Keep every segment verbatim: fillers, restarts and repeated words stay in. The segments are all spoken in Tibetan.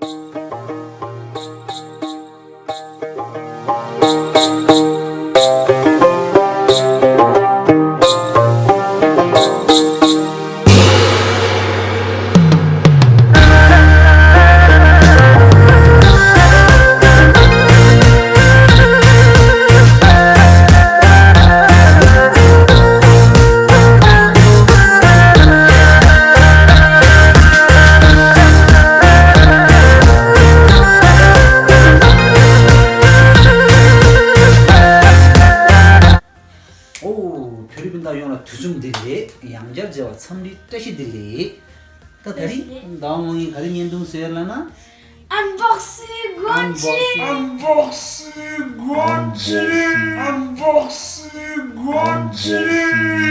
ཨོ། བོད་རིགས་སྤུན་ཟླ་ཡོངས་ལ་དུས་གསུམ་བདེ་ལེགས། ཡང་བསྐྱར་མཇལ་བ་འཚམས་འདྲི་བཀྲ་ཤིས་བདེ་ལེགས། ད་ད་རིང་ཟླ་བ་དངོས་གཉིས་ག་རེ་བརྙན་ཐུང་བཟོས་ལབ་ན། ཨན་བོག་སིང་གོ་ཆེ། ཨན་བོག་སིང་གོ་ཆེ། ཨན་བོག་སིང་གོ་ཆེ།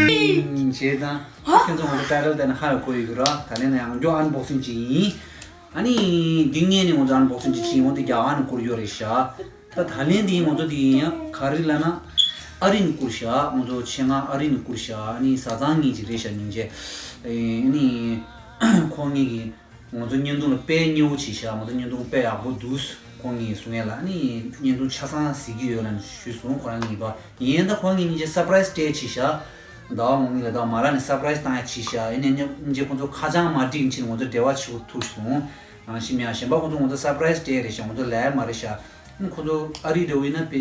བྱས་ཙང་ཁྱེད་ཚོ་ང་ཚོ་ཊའི་ཊལ་བལྟས་ན་ཧ་ལས་གོ་ཡོད་ཀྱི་རེད། ད་ལན་ན་ཡང་བསྐྱར་ཨན་བོག་སིང་ཅིག་ཡིན། ཨ་ནི་འདི་ངས་ནི་ང་ཚོ་ཨན་བོག་སིང་ཅིག་བྱས་ཡོང་དེ་རྒྱ་གར་ནས་བསྐུར་ཡོད་རེད་ཤག་ད་ད་ལན་འདི་ང་ཚོ་འདི་ཡིན་ཡང་ག་རེ་ལབ་ན། ཨ་རི་ནས་བསྐུར་ཤག་ང་ཚོ་ཆེད་མངགས་ཨ་རི་ནས་བསྐུར་ཤག་ཨ་ནི་བཟའ་ཚང་གཉིས་ཅིག་རེད་ཤག་སྙིང་རྗེ། ཨ་ནི་ཁོང་གཉིས་ཀྱིས་ང་ཚོ་བརྙན་ཐུང་ལ་དཔེ་མཉེས་པོ་བྱས་ཤག་ང་ཚོ་བརྙན་ཐུང་དཔེ་ཡག་པོ་འདུག་ཁོང་གཉིས་གསུང་ཡས་ལ་ཨ་ནི་བརྙན་ཐུང་ཆ་ཚང་གཟིགས་ཀྱི་ཡོད་ལབ་ནས་ཞུས་སོང་ཁོ་རང་གཉིས་པ། ཡིན་ད་ཁོང་གཉིས་སྙིང་རྗེ་སར་པ་རའི་སི་སྤྲད་བྱས་ཤག་ཟླ་བ་དངོས་གཉིས་ལ་ད་མ་ར་ནས་སར་པ་རའི་སི་བཏང་ཡ་བྱས་ཤག་ཡིན་ནའི་སྙིང་རྗེ་ཁོང་ཚོ་ཁ་བྱང་མ་བསྒྲིགས་ཕྱིན་ང་ཚོ་འབྲེལ་བ་བྱེད་དགོས་ཐུག་སོང་། རང་བཞིན་མེད་ཡ་གཞན་པ་ཁོང་ཚོ་ང་ཚོ་སར་པ་རའི་སི་སྤྲད་རེད་ཤག་ང་ཚོ་ལབ་ཡ་མ་རེད་ཤག་ཁོང་ཚོ་ཨ་རི་འདྲ་བོ་ཡིན་ན་དཔེ་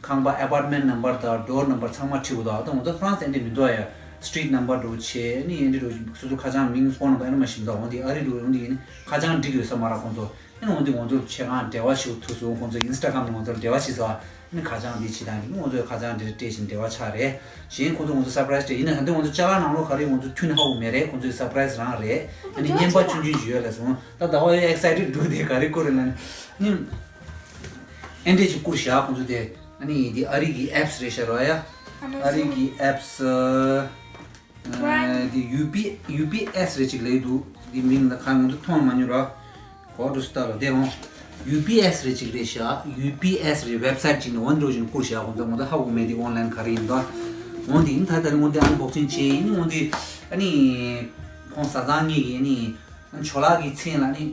ཁང་པ་ཨ་པར་ཊི་མེན་ཊི་ནམ་བར་དང་ཌོར་ནམ་བར་ཚང་མ་བྲིས་དགོས་དང་ད་ང་ཚོ་ཧྥ་རན་སི་ཨེ་འདྲ་མི་འདུག་ཡ། སི་ཊི་རིཊ་ནམ་བར་འདྲ་བོ་བྱས་ནི་ཨེ་འདྲ་འདྲ་བོ་སོ་སོ་ཁ་བྱང་མིང་ཕོན་ནམ་བར་ཨེ་འདྲ་མ་ཞིག་འདུག་འོན་ཏེ་ཨ་རི་འདྲ་བོ་འོན་ཏེ་ཡིན་ནི་ཁ་བྱང་འགྲིག་ཡོད་ས་མ་རེད་ཁོང་ཚོ། ཨ་ནི་འོན་ཏེ་ང་ཚོར་ཆེད་མངགས་འབྲེལ་བ་ཞིག་ཐུག་སོང་། ཁོང་ཚོ་ཨིན་སི་ཊ་གྷ་རམ་ནས་ང་ཚོར་འབྲེལ་བ་བྱས་སོང་། ཨ་ནི་ཁ་བྱང་འདི་བྱེད་སྟངས་ཀྱི་ང་ཚོའི་ཁ་བྱང་འདི་སྤྲད་བཞིན་འབྲེལ་བ་ཆགས་རེད། གཞན་ཁོང་ཚོ་ང་ཚོ་སར་པ་རའི་སི་སྤྲད་ཡིན་ན་ད་འདི་ང་ཚོ་ཅ་ལག་ནང་ལོགས་ག་རེ་ང་ཚོ་ཁྱོན་ནས་ཧ་གོ་མེད་རེད། ཁོང་ཚོས་སར་པ་རའི་སི་རང་རེད། ཨ་ནི་བརྙན་པ་ཆུང་ཆུང་ཞིག་ཡོད་ལབ་སོང་། ད་ཟླ་བ་ཡོད་ཨེག་སའི་ཊེཌ་འདུག་དེ་ག་རེ་བསྐུར་རེད་ལབ་ནི། ཨ་ནི་ཨེ་འདྲས་ཅིག་བསྐུར་ཤག་ཁོང་ཚོ་དེ། ཨ་ནི་འདི་ཨ་རི་གི་ཨེབ་སི་རེད་ཤག་རོ་ཡ། ཨ་རི་གི་ཨེབ་སི། ཨ་འདི་ཡུ་པི་ཡུ་པི་ཨེས་རེད་ཅིག་ལབ་འདུག་འདི་མིང་ལ་ཁ་ང་ཚོ་མཐོང་མ་མྱོང་ར། གོ་འགྲོ་སི་ཏ་ལ་དེ་འོང་། ཡུ་པི་ཨེས་རེད་ཅིག་རེད་ཤག་ཡུ་པི་ཨེས་རེད། ཝེབ་སའིཊ་ཅིག་ནས་འོན་འགྲོ་བཞིན་བསྐུར་ཤག་ཁོང་ཚོ་ང་ཚོ་ཧ་གོ་མེད་དེ་ཨོན་ལན་ག་རེ་ཡིན་ད། འོན་ཏེ་ཡིན་ད་ད་རེ་འོན་ཏེ་ཨན་བོག་སིང་བྱས་ཡིན་འོན་ཏེ། ཨ་ནི། ཁོང་བཟའ་ཚང་གཉིས་ཀྱིས་ཨ་ནི། ཇོ་ལགས་ཀྱི་མཚན་ལ་ཨ་ནི།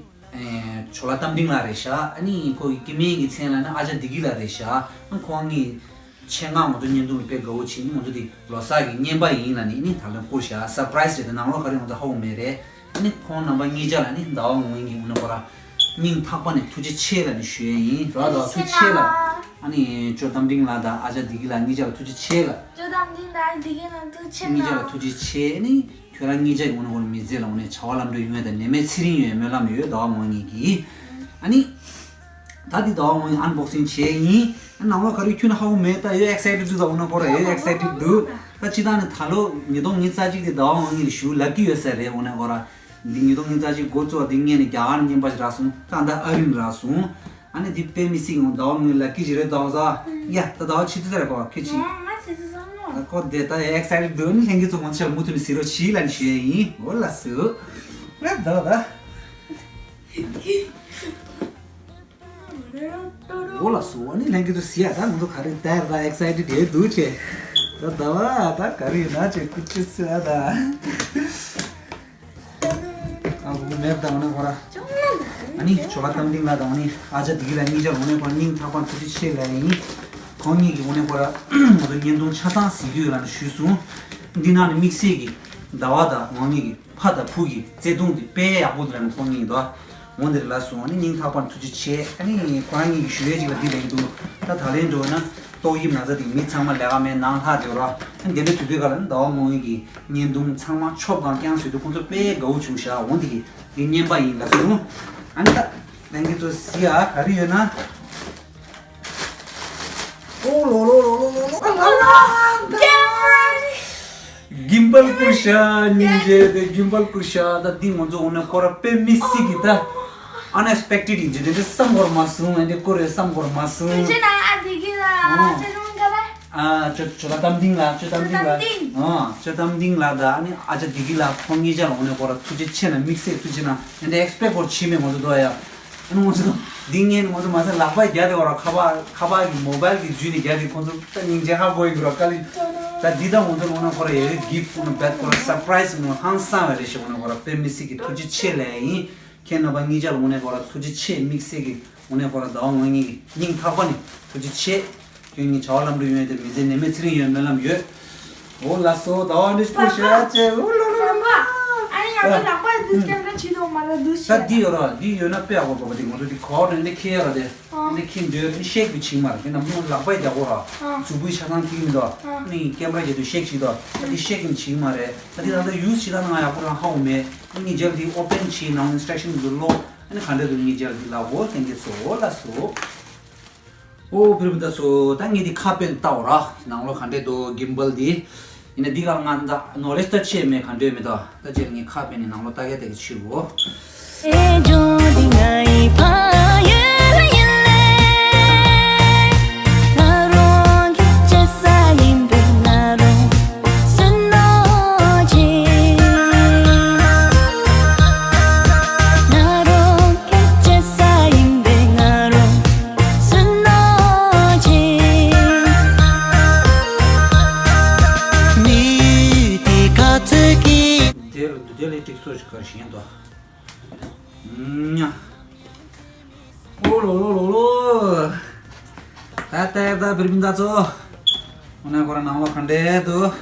ཇོ་ལགས་རྟ་མགྲིན་ལགས་རེད་ཤག་ཨ་ནི་ཁོ་གི་སྐྱེ་དམན་གྱི་མཚན་ལ་ཨ་ནི་ཨ་ཅག་བདེ་སྐྱིད་ལགས་རེད་ཤག་ཨ་ཁོང་གཉིས། ཆེད་མངགས་ང་ཚོ་བརྙན་ཐུང་དཔེ་དགའ་བོ་བྱས་ནས་ང་ཚོ་འདི་ལོ་གསར་གྱི་བརྙན་པ་ཡིན་ལབ་ནས་ནི་ད་ལན་བསྐུར་ཤག་སར་པ་རའི་སི་རེད་དེ་ནང་ལོགས་ག་རེ་ང་ཚོ་ཧ་གོ་མེད་རེད། ཨ་ནི་ཁོང་རྣམ་པ་གཉིས་ཆ་ལ་ནི་ཟླ་བ་ངོ་གཉིས་ཀྱི་དངོས་གནས་ཁོ་ར་སྙིང་ཐག་པ་ནས་ཐུགས་རྗེ་ཆེ་ལབ་ནས་ཞུ་ཡས་ཡིན་ར། ཟླ་བ་ཐུགས་རྗེ་ཆེ་ལ། ཨ་ནི་ཇོ་རྟ་མགྲིན་ལགས་དང་ཨ་ཅག་བདེ་སྐྱིད་ལགས་གཉིས་ཆ་ལ་ཐུགས་རྗེ་ཆེ་ལ། ཇོ་རྟ་མགྲིན་དང་བདེ་སྐྱིད་ལགས་ཐུགས་རྗེ་ཆེ་གནང་། གཉིས་ཆ་ལ་ཐུགས་རྗེ་ཆེ་ནི། ཁྱོད་རང་གཉིས་ཆ་ཡི་དངོས་གནས་ཁོ་ར་མི་ཚེ་ལ་དངོས་གནས་བྱ་བ་ལམ་འགྲོ་ཡོང་ཡ་དང་ནད་མེད་ཚེ་རིང་ཡོང་ཡ་སྨོན་ལམ་ཡོད་ཟླ་བ་ངོ་གཉིས་ཀྱིས། ཨ་ནི། ད་འདི་ཟླ་བ་ངོ་གཉིས་ཨན་བོག་སིང་བྱས་ཡིན། ཨ་ནང་ལོགས་ག་རེ་ཁྱོན་ནས་ཧ་གོ་མེད་ད་ཡོད་ཨེག་སའི་ཊེཌ་འདུག་ད་འོ་ན་ཁོ་ར་ཡོད་ཨེག་སའི་ཊེཌ་འདུག་ད་སྤྱི་བཏང་ནས་ད་ལོ་ཉིས་སྟོང་ཉི་ཤུ་རྩ་གཅིག་དེ་ཟླ་བ་ངོ་གཉིས་ལ་ཞུ་ལབ་ཀྱི་ཡོད་ས་རེད་འོ་ན་ཁོ་ར། འདི་ཉིས་སྟོང་ཉི་ཤུ་རྩ་གཅིག་འགོ་བཙུགས་པ་འདི་སྔོན་ནས་རྒྱ་གར་ནས་བརྙན་པ་ཞིག་རག་སོང་ད་ད་ཨ་རི་ནས་རག་སོང་། ཨ་ནི་འདི་དཔེ་མི་སྲིད་ཡོང་ཟླ་བ་ངོ་གཉིས་ལབ་ཀྱི་ཞིག་རེད་ཟླ་བ་ཟ། ཡ་ད་ཟླ་བ་ཕྱི་ཚེས་རེད་པ་ཁྱེད་ཀྱིས། ང་ང་ཕྱི་ཚེས་བཟང་མོ། ཨ་ཁོ་དེ་ད་ཡ་ཨེག་སའི་ཊེཌ་འདུག་ཨ་ནི་ལྷན་རྒྱས་ཚོ་ང་ཚོ་ལ་མུ་མཐུད་ནས་གཟིགས་རོགས་གྱིས་ལབ་ནས་ཞུ་ཡས་ཡིན་འོ་ལགས་སོ། ཨ་ད་ད། འོ་ལགས་སོ་ཨ་ནི་ལྷན་རྒྱས་ཚོ་གཟིགས་ཡ་ད་ང་ཚོ་ག་རེ་ད་ད་ཨེག་སའི་ཊེཌ་ཡོད་འདུག་ཅེས། ད་ད་བ་ད་ག་རེ་ཡིན་ན་ཅེས་ཀུ་ཅི་སི་ཨ་ད། ཨ་ཁོ་མེད་དང་ནི་ཁོ་ར། ཨ་ནི་ཇོ་ལགས་རྟ་མགྲིན་ལགས་དང་ནི་ཨ་ཅག་བདེ་སྐྱིད་ལགས་གཉིས་ཆ་ལ་ནི་ཁོ་སྙིང་ཐག་པ་ཐུགས་རྗེ་ཆེ་ལབ་ཡིན། ཁོང་གཉིས་ཀྱིས་ནི་ཁོ་ར་ང་ཚོ་བརྙན་ཐུང་ཆ་ཚང་གཟིགས་རྒྱུ་ཡོད་ལབ་ནས་ཞུས་སོང་། འདི་ནང་ནས་དམིགས་བསལ་གྱི་ཟླ་བ་དང་ངོ་གཉིས་ཀྱི་ཕ་དང་བུ་གི་བརྩེ་དུང་དེ་དཔེ་ཡག་པོ་འདུག་ལབ་ནས་ཁོང་གཉིས་འདུག་འོ་འདིར་ལ་སོང་ནི་སྙིང་ཐག་པ་ཐུགས་རྗེ་ཆེ། ཨ་ནི་ཁོ་རང་གཉིས་ཀྱིས་ཞུ་ཡས་ཅིག་ལ་འདི་ལས་ཀྱི་འདུག་ད་ད་ལན་འགྲོ་ན་ཏོག་དབྱིབས་ན་ཚ་དེ་མི་ཚང་མ་ལས་ཀ་མེད་ནང་ལྷག་དེ་ར། ཨ་ནི་དེ་འདྲ་དུས་དུས་ག་ལ་ནི་ཟླ་བ་ངོ་གཉིས་ཀྱི་བརྙན་ཐུང་ཚང་མ་ཆོབ་གང་རྐྱང་བཟོས་དུས་ཁོང་ཚོ་དཔེ་དགའ་བོ་བྱུང་ཤག་འོ་འདི་གི་འདི་བརྙན་པ་ཡིན་ལ་སོང་། ཨ་ནི་ད་ལན་གྱི་ཚོ་གཟིགས་ཨ་ག་རེ་ཡོད་ན། ཨོ་ལོ་ལོ་ལོ་ལོ་ལོ་ལོ། ཨ་ལ་ལ། ཀེམ་ར། གིམ་བལ་བསྐུར་ཤག་སྙིང་རྗེ་དེ་གིམ་བལ་བསྐུར་ཤག་ད་འདི་ང་ཚོ་འོ་ན་ཁོ་ར་དཔེ་མི་སྲིད་གི་ད། ཨན་ཨེག་སི་པེག་ཊེཌ་ཡིན་རྒྱུ་དེ་འདྲ་བསམ་བར་མ་སོང་ཨ་འདི་སྐོར་རེ་བསམ་བར་མ་སོང་། དུས་ཆེན་ན་ཨ་དེ་གི་ལ་ཨ་ཅེ་རུང་ག་ལ། ཨ་ཅོ་ཅོ་ད་གཏམ་ལྡིང་ལ་ཅོ་གཏམ་ལྡིང་ལ། ཅོ་གཏམ་ལྡིང་། ཨ་ཅོ་གཏམ་ལྡིང་ལ་ད་ཨ་ནི་ཨ་ཅག་བདེ་སྐྱིད་ལགས་ཁོང་གཉིས་ཆ་ལ་འོ་ན་ཁོ་ར་ཐུགས་རྗེ་ཆེ་ན་དམིགས་བསལ་ཐུགས་རྗེ་ཆེ་ན་ཨ་འདི་ཨེག་སི་པེག་ཊི་སྐོར་ཕྱིན་མེད་ང་ཚོ་དོ་ཡ། ཨ་ནི་ང་ཚོ་འདི་ངས་ང་ཚོ་མ་ཟད་ལག་པ་རྒྱག་དེ་བ་ར་ཁ་པར་ཁ་པར་གི་མོ་བལ་གི་བརྒྱུད་ནས་རྒྱག་དེ་ཁོང་ཚོ་ད་སྙིང་རྗེ་ཧ་གོ་ཡི་གི་ར་དཀའ་ལས། ད་འདི་ད་ང་ཚོ་ལོ་ན་ཁོ་ར་ཡ་གི་གིབ་ཁོ་ན་བེད་ཁོ་ར་སར་པ་རའི་སི་ང་ཧང་སང་བ་རེད་ཤག་འོ་ན་ཁོ་ར་དཔེ་མི་སྲིད་གི་ཐུགས་རྗེ་ཆེ་ལབ་ཡིན། ཁྱེད་རྣམ་པ་གཉིས་ཆ་ལ་དངོས་གནས་ཁོ་ར་ཐུགས་རྗེ་ཆེ། དམིགས་བསལ་གྱི་དངོས་གནས་ཁོ་ར་ཟླ་བ་ངོ་གཉིས་ཀྱི་སྙིང་ཐག་པ་ནས་ཐུགས་རྗེ་ཆེ། ཁྱོད་གཉིས་བྱ་བ་ལམ་འགྲོ་ཡོང་ཡ་དེ་མི་ཚེ་ནད་མེད་ཚེ་རིང་ཡོང་སྨོན་ལམ་ཡོད། འོ་ལགས་སོ། ཟླ་བ་འདི་སྐུ་ཞབས་ཅེ། འོ་ལོ་ལོ་ལོ། ཨ་ནི་ང་ཚོ་ལག་པ་འདི་སྐྱེམས་ར་བྱེད་དོ་མ་ར་འདུག་ད་ཤག་འདི་ཡོད་ར། འདི་ཡོད་ན་དཔེ་ཡག་པོ་འདུག་པ། འདི་ང་ཚོ་འདི་གོ་བ་འདི་འཁྱེར་ཡ་ར། དེ་འདི་འཁྱེར་འདོད་ཤེག་གི་བྱིང་མ་རེད། དེ་ནམ་ཡང་ལག་པ་ཡག་པོ་ར། ཨ། མཛུབ་གུའི་ཆ་ཚང་ཐིག་མི་འདུག་ཨ་ནི་ཀེམ་ར་རྒྱབ་དུས་ཤེག་བྱེད་དོ། འདི་ཤེག་གི་བྱིང་མ་རེད། ད་འདི་ད་ལྟ་ཡུས་བྱེད་ད་ན་ང་ཡག་པོ་རང་ཧ་གོ་མེད། ཨ་ནི་རྗེས་ལ་འདི་ཨོ་པན་བྱེད། ནང་ལོགས་ཨིན་སི་ཊག་ཤན་འདི་ཀློག་ཨ་ནི་ག་འདྲ་འདུག་ངས་རྗེས་ལ་འདི་ལབ་གོ། ལྷན་རྒྱས་ཚོ། འོ་ལགས་སོ། ཨོ་བོད་རིགས་པ་ཚོ། ད་ངས་འདི་ཁ་དཔེ་ལྟ་བ་ར། ནང་ལོགས་ག་འདྲ་འདུག་གིམ་བལ་འདི། ཡིན་ན་འདི་ག་ལ་ང་ད་ནོ་ལེ་ཇི་ད་ཆེ་མེད། ག་འདྲ་མེད་དོ། ད་རྗེས་ལ་ངས་ཁ་དཔེ་ནས་ནང་ལོགས་ལྟ་ག་ལྟ་ག་བྱེད་གོ། དེ་ལ་འདི་དེ་ལས་ཀྲིག་སོ་ཞིག་གར་ཞིག་ཡིན་དོ། ཉ། ཨོ་ལོ་ལོ་ལོ་ལོ། ད་ལྟ་ད་བོད་རིགས་པ་ཚོ། འོ་ན་ཁོ་རང་ནང་ལོགས་ག་འདྲ་འདུག་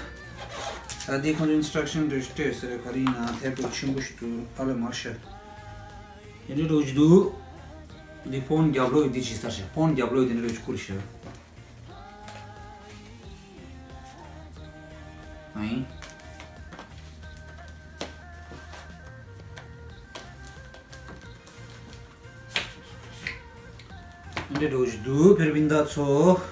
ད་འདི་ཁོང་ཚོ་ཨིན་སི་ཊག་ཤན་འདྲ་ཞིག་སྤྲད་ཟེར། ག་རེ་ཡིན་ན་དེབ་ཏོ་ཆེན་པོ་ཞིག་འདུག་ཨ་ལས་མར་ཤ། དེ་འདྲ་འདྲ་ཞིག་འདུག་འདི་ཕོན་རྒྱབ་ལོགས་འདི་ཅི་ཟེར་ཤག་ཕོན་རྒྱབ་ལོགས་འདི་འདྲ་ཞིག་བསྐུར་ཤག་ཨ་ཡིན། འདི་འདྲ་ཞིག་འདུག་བོད་རིགས་པ་ཚོ།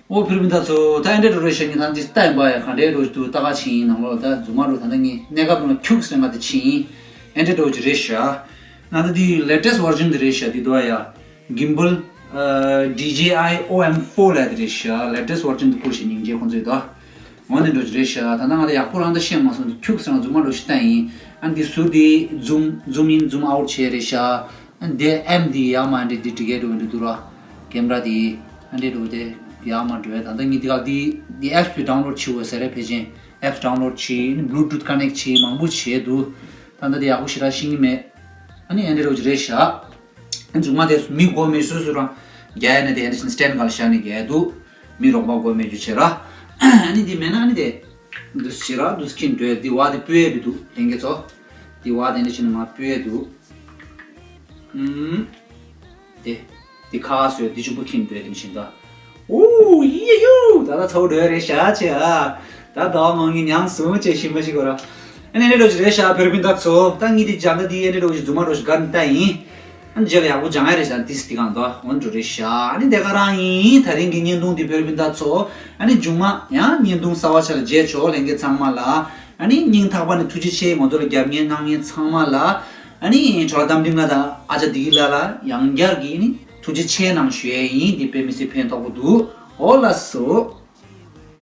ཨོ་བོད་རིགས་པ་ཚོ། ད་ཨེ་འདྲ་འདྲ་རེད་ཤག་ངས་ད་འདི་ལྟ་ཡིན་པ་ཡ། ག་འདྲ་འདྲ་ཞིག་འདུག་ལྟ་ག་ཕྱིན་ཡིན། ནང་ལོགས་ད་རྫུན་མ་འདྲ། ད་ལྟ་ངས་གནས་སྐབས་ནང་ཁྱུག་ཟེར་མ་དེ་ཕྱིན་ཡིན། ཨེ་འདྲ་འདྲ་ཞིག་རེད་ཤག་ང་ད་འདི་ལེ་ཊེ་སི་ཊི་བར་ཤན་དེ་རེད་ཤག་འདི་འདུག་ཡ། གིམ་བལ་ཨ་ཌི་ཇེ་ཨའི་ཨོ་ཨེམ་ཕོར་ལབ་དེ་རེད་ཤག་ལེ་ཊེ་སི་ཊི་བར་ཤན་དེ་བསྐུར་ཤག་སྙིང་རྗེ་ཁོང་ཚོས་ད། འོ་ནི་འདྲ་ཞིག་རེད་ཤག་ད་ལྟ་ང་ད་ཡག་པོ་རང་ད་ཤེས་མ་སོང་། འདི་ཁྱུག་ཟེར་ན་རྫུན་མ་འདྲ་ཞིག་ལྟ་ཡིན། ཨ་འདི་ཟུར་དེ་ཛུམ་ཛུམ་ཨིན་ཛུམ་ཨའུཊ་བྱས་རེད་ཤག་ཨ་འདི་ཨེམ་འདི་ཡར་མར་འདི་འདི་འགྲིག་གི་འདུག་འདི་འདུག་ར། ཀེམ་ར་འདི་ཨ་འདི་འདྲ་དེ་ཡར་མར་འགྲོ་ཡ། ད་ལྟ་ངས་འདི་ག་འདི་འདི་ཨེབ་སི་འདི་ཌའུན་ལོཌ་བྱེད་དགོས་ཟེར་རེད། ཕལ་ཆེར་ཨེབ་སི་ཌའུན་ལོཌ་བྱས། ཨ་ནི་བྷུ་ལུ་ཊུཐ་ཀ་ནེག་བྱས། མང་པོ་བྱས་འདུག་ད་ལྟ་འདི་ཡག་པོ་ཞེ་དྲག་ཤེས་ཀྱི་མེད། ཨ་ནི་ཨ་འདི་འདྲ་ཞིག་རེད་ཤག་ཨ་མཇུག་མ་དེ་མི་དགོས་མེད་སོ་སོ་རང་རྒྱག་ཡ་ནི་དེ་ཨ་འདི་བཞིན་སི་ཊེན་ཌི་སྒང་ལ་བཞག་ནས་རྒྱག་ཡ་འདུག་མི་རོགས་པ་དགོས་མེད་རྒྱུ་བྱས་ར། ཨ་ནི་འདི་མེད་ན་ཨ་ནི་དེ་འདུག་བྱས་ར། འདུག་ཁྱེར་འགྲོ་ཡ། འདི་བ་དེ་སྤུས་ཡ་འདུག་ལྷན་རྒྱས་ཚོ། འདི་བ་དེ་འདི་བཞིན་མར་སྤུས་ཡ་འདུག་ཨུམ། དེ། དེ་ཁ་ཁ་སོས་དེ་གཅིག་པུ་ཁྱེར་འགྲོ་ཡ་དེ་བཞིན་ད། ཨོ་ཡེ་ཡོ། ད་ལྟ་ཚ་བོ་འགྲོ་ཡ་རེད་ཤག་ཅེ་ཨ། ད་ཟླ་བ་ངོ་གཉིས་མྱངས་སོང་ཅེ་ཞིམ་པ་ཞིག་གོ་ར། ཨ་ནི་འདི་འདྲ་ཞིག་རེད་ཤག་བོད་རིགས་པ་ཚོ། ད་ངས་འདི་སྦྱང་ད་འདི་ཨ་འདི་འདྲ་ཞིག་རྫུན་མ་འདྲ་ཞིག་ག་རེ་ལྟ་ཡིན། ཨ་ནི་རྗེས་ལ་ཡག་པོ་སྦྱང་ཡ་རེད་ཤག་ཏིས་ཏི་གང་དོ་འོན་འགྲོ་རེད་ཤག་ཨ་ནི་དེ་ག་རང་ཡིན། ད་རིང་གི་བརྙན་ཐུང་འདི་བོད་རིགས་པ་ཚོ། ཨ་ནི་མཇུག་མ་ཡང་བརྙན་ཐུང་གསར་པ་ཆ་ལ་མཇལ་ཆོག་ལྷན་རྒྱས་ཚང་མ་ལ། ཨ་ནི་སྙིང་ཐག་པ་ནས་ཐུགས་རྗེ་ཆེ། ང་ཚོ་ལ་རྒྱབ་གཉེར་གནང་མཁན་ཚང་མ་ལ། ཨ་ནི་གྲོགས་རྣམ་འདྲིང་ལ་དང་ཨ་ཅག་བདེ་སྐྱིད་ལགས་ལ་ཡང་བསྐྱར་གྱིས་ཨ་ནི་ཐུགས་རྗེ་ཆེ་གནང་ཞུ་ཡས་ཡིན། འདི་དཔེ་མི་སྲིད་ཕན་ཐོགས་པོ་འདུག་འོ་ལགས་སོ།